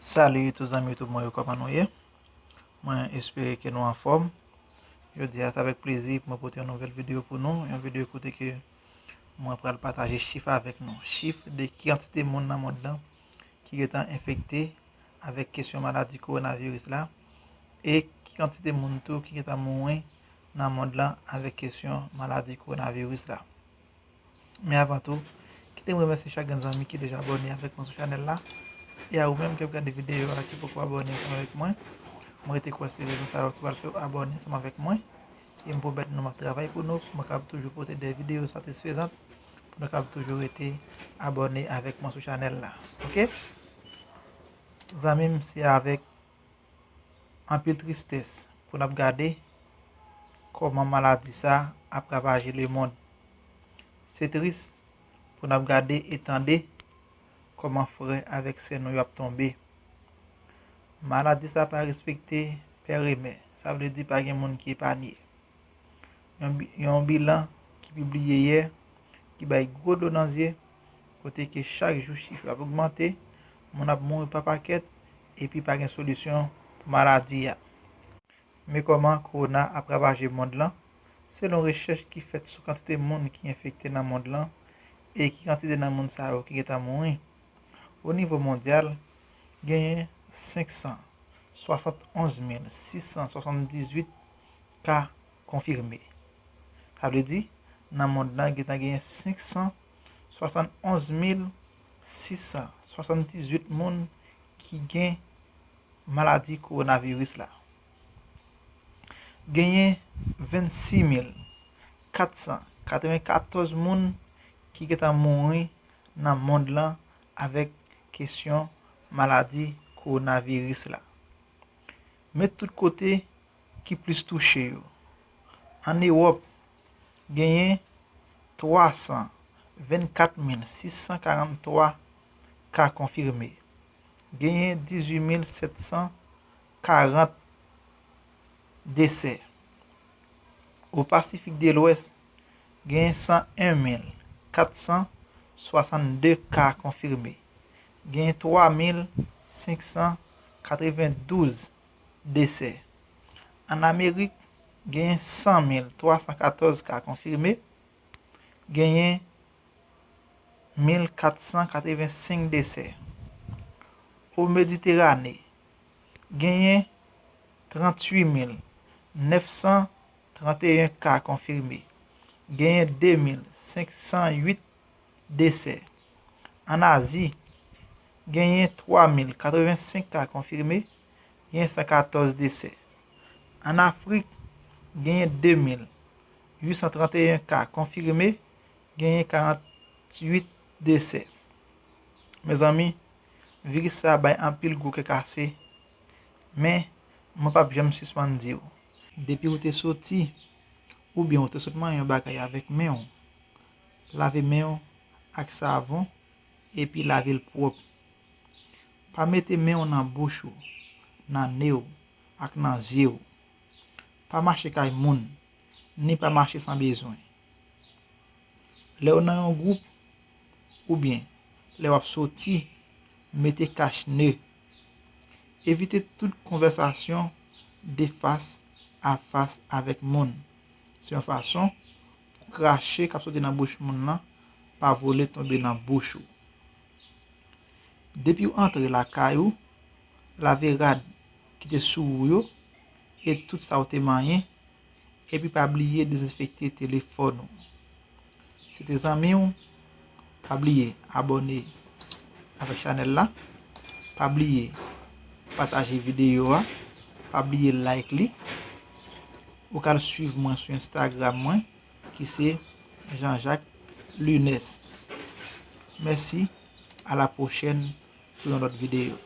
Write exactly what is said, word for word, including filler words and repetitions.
Salut tout zanmi YouTube mwen yo, kòman nou ye? Mwen espere ke nou anfòm. Jodi a, se avèk plezi pou mwen pote yon nouvèl videyo pou nou, yon videyo kote ke mwen pral pataje chif avèk nou. Chif de ki kantite moun nan mond lan ki gentan enfekte avèk kesyon maladi kowonaviris la, e ki kantite moun tou ki gentan mouri nan mond lan avèk kesyon maladi kowonaviris la. Men avan tou, kite m remèsye chak grenn zanmi ki deja abòne avèk mwen sou chanèl la. E a ou menm ki ap gade videyo a ki poko abòne ansanm avèk mwen, mwen rete kwè se rezon sa yo ki pral fè w abòne ansanm avèk mwen. E m pwomèt nou m ap travay pou nou, pou mwen kapab toujou pote de videyo satisfezan, pou nou kapab toujou rete abòne avèk mwen sou chanèl la. Oke? Zanmi m, se avèk anpil tristès pou n ap gade kòman maladi sa ap ravaje lemonn. Se tris pou n ap gade e tande kòman frè avèk sè nou yo ap tonbe. Maladi sa pa respekte pè e mè, sa vle di pa gen moun ki epanye. Yon bi-, yon bilan ki pibliye yè ki bay gwo dlo nan zye, kote ke chak jou chif yo ap ogmante, moun ap mouri pa pakèt, epi pa gen solisyon pou maladi a. Men kòman kowona ap ravaje mond lan, selon rechèch ki fèt sou kantite moun ki enfekte nan mond lan e ki kantite nan moun sa yo ki gentan mouri. O nivo mondyal, genyen senk san swasannonz mil sis san swasanndizuit ka konfime. Sa vle di, nan mond lan, gentan genyen senk san swasannonz mil sis san swasanndizuit moun ki gen maladi kowonaviris la. Genyen vennsis mil kat san katrevenkatòz moun ki gentan mouri nan mond lan avèk kesyon maladi kowonaviris la. Men tout kote ki plis touche yo. Ann Ewòp, genyen twa san vennkat mil sis san karanntwa ka konfime. Genyen dizuit mil sèt san karant desè. O Pasifik de Lwès, genyen san en mil kat san swasannde ka konfime. Genyen twa mil senk san katrevendouz desè. Ann Amerik, genyen san mil twa san katòz ka konfime, genyen mil kat san katrevensenk desè. O Mediterane, genyen trantuit mil nèf san tranteyen ka konfime, genyen de mil senk san uit desè. Ann Azi, genyen twa mil katrevensenk ka konfime, genyen san katòz desè. Ann Afrik, genyen de mil uit san tranteyen ka konfime, genyen karanntuit desè. Mezanmi, viris sa bay anpil gwo kè kase, men mwen p ap janm sispann di w, depi w te soti, oubyen w te sot manyen yon bagay avèk men w, lave men w ak savon, epi lave l pwòp. Pa mete men w nan bouch ou, nan ne w, ak nan zye w. Pa mache kay moun, ni pa mache san bezwen. Lè w nan yon gwoup, oubyen lè w ap soti, mete kach ne. Evite tout konvèsasyon de fas a fas avèk moun. Se yon fason pou krache k ap soti nan bouch moun nan pa vole tonbe nan bouch ou. Depi w antre lakay ou, lave rad ki te sou ou yo e tout sa w te manyen, epi pa bliye dezenfekte telefòn ou. Se te zanmi w, pa bliye abòne avèk chanèl la, pa bliye pataje videyo a, pa bliye like li. Ou ka al swiv mwen sou Instagram mwen, ki se Jean Jacques Lunes. Mèsi, a la pwochèn pou yon lòt videyo.